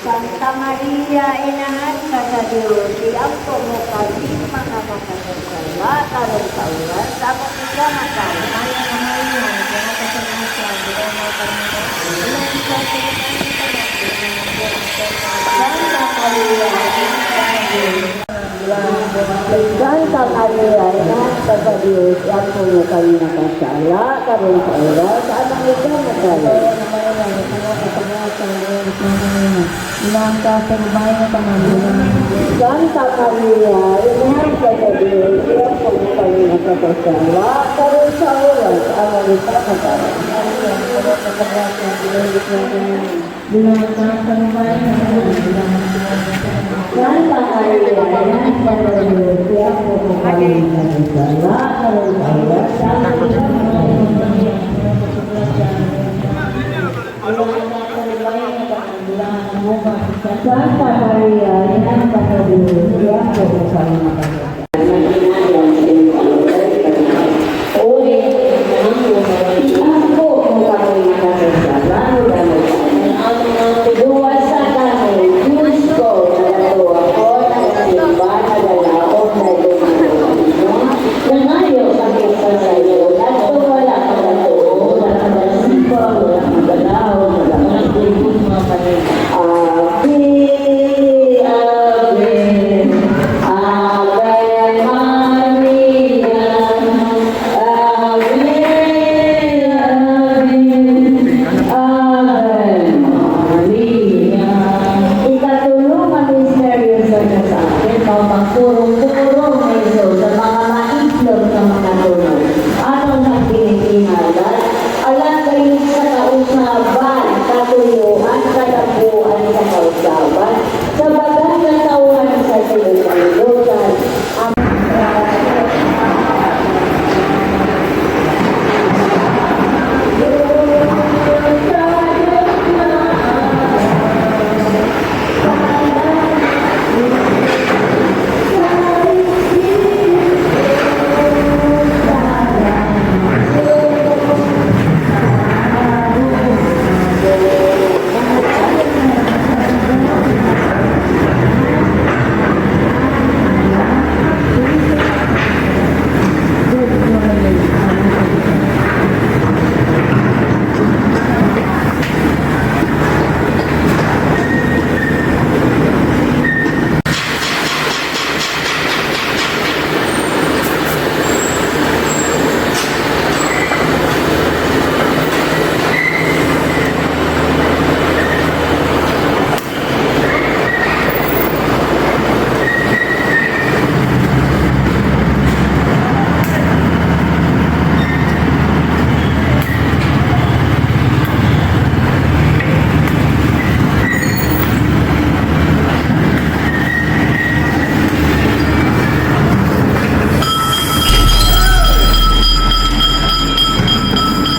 Santa Maria, inahan ka sa Diyos, iampo mo kami mga makasasala, karon sa oras sa among ikamatay. Maayong Maria, puno ka sa grasya, ang Ginoo mao kanimo. Bulahan ka sa babaeng tanan, bulahan ang buong tiyan ni Santa Maria, inahan ka sa Diyos. Santa Maria, inahan ka sa Diyos, iampo mo kami makasala, karon sa oras sa among ikamatay. Maria, puno ka sa grasya, ang Ginoo mao kanimo. Bulahan ka sa babaeng tanan, bulahan ang buong Santa Maria, inahan ka sa Diyos, iampo mo kami makasala, karon sa oras sa among ikamatay. Maria, puno ka sa grasya, ang Ginoo mao kanimo. Bulahan ka sa babaeng tanan, bulahan ang buong tiyan ni Santa Maria, inahan ka sa Diyos, iampo mo kami makasala, karon sa oras sa among